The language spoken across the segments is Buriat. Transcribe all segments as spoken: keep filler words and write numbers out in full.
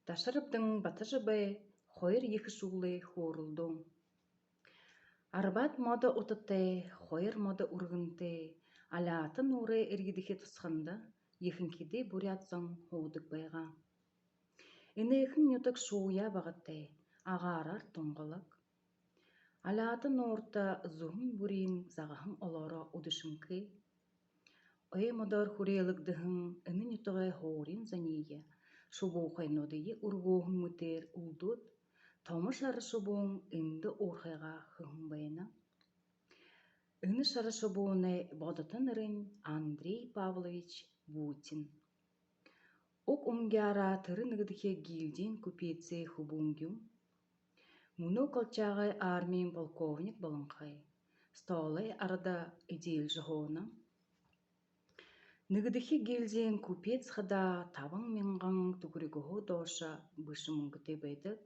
Дашарабдан Батожабай. Хоёр ехэ шүглэй хөөрэлдөөн. Арбаад модо утатай, хоёр модо үргэнтэй, Алиата нуурай эрьедэхи тосхондо ехэнхидээ буряад зон һуудаг байгаа. Энэхэн нютаг шууяа багатай, агаараар тунгалаг. Алиата нуурта зүһэн бүриин загаһан олоороо үдэшэнхэй. Ой модоор хүреэлэгдэһэн энэ нютагай һуурин зониие, шубуухайнуудые үргөөһэн мэтээр үлдөөд, томо шара шубуун эндэ уурхайгаа хэһэн байна. Энэ шара шубуунай бодото нэрэнь Андрей Павлович Бутин. Уг омогороо тэрэ нэгэдэхи гильдиин купецэй хүбүүн юм. Мүнөө Колчагай армиин полковник болонхой. Столой арада эдеэлжэ һууна. Нэгэдэхи гильдиин купец хадаа табан мянган түхэригһөө доошо бэшэ мүнгэтэй байдаг.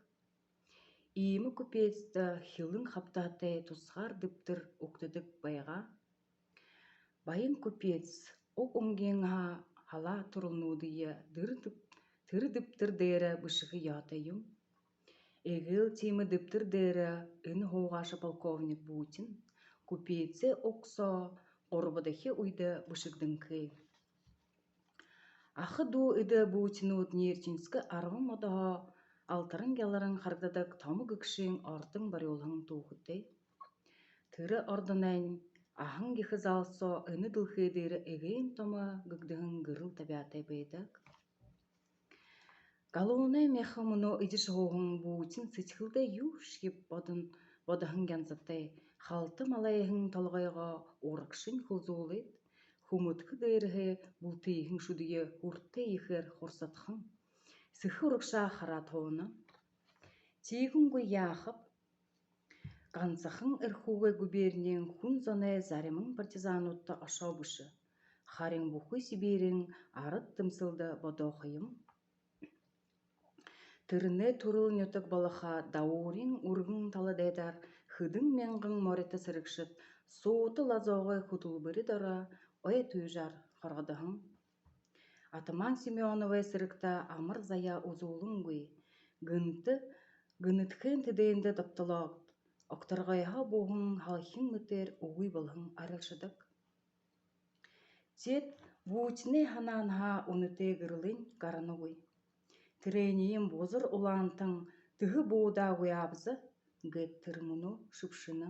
Иимэ купецтэ хилэн хабтаатай тусгаар дэбтэр үгтэдэг байгаа. Баян купец уг омогынгаа һалаа түрэлнүүдые дэр дэб-, тэрэ дэбтэр дээрэ бэшэхэ ёһотой юм. Эгээл тиимэ дэбтэр дээрэ энэ һуугааша полковник Бутин купецэй уг соо гурбадахи үедэ бэшэгдэнхэй. Аха дүү эдэ Бутинууд Нерчинскэ арбан модоһоо алтаран яларан харагдадаг томо гэгшын ордон барюулһан түүхэтэй. Тэрэ ордонойнь аһан ехэ зал соо энэ дэлхэй дээрэ эгээн томо гэгдэһэн гэрэл табяатай байдаг. Галуунай мяха мүнөө эдижэ һууһан Бутин сэдьхэлдээ юушье бодон, бодоһон янзатай, халта малайһан толгойгоо урагшань хүлзүүлээд, хүмэдхэ дээрэһээ бүлтыһэн шүдые хүртэ ехээр хурсадхан, сэхэ урагшаа хараад һууна. Тиигэнгүй яахаб? Гансахан Эрхүүгэй губерниин хүн зоной заримань партизануудта ошоо бэшэ, харин бүхы Сибириин арад тэмсэлдэ бодоохо юм. Тэрэнэй түрэл нютаг болохо Дауурин үргэн тала дайдаар хэдэн мянган моритой сэрэгшэд суута лазоогой хүтэлбэри доро ой туйжаар хоргодоһон. Атаман Семёновай сэрэгтэ амар заяа үзүүлэнгүй, гэнтэ гэнэдхэн тэдээндэ добтолоод, огторгойһоо бууһан һалхин мэтээр үгы болоһон арилшадаг. Теэд Бутинай һанаанһаа үнэтэй гэрэлынь гаранагүй. Тэрэниием бузар улаантан тэһэ буудаагүй аабза гээд тэрэ мүнөө шэбшэнэ.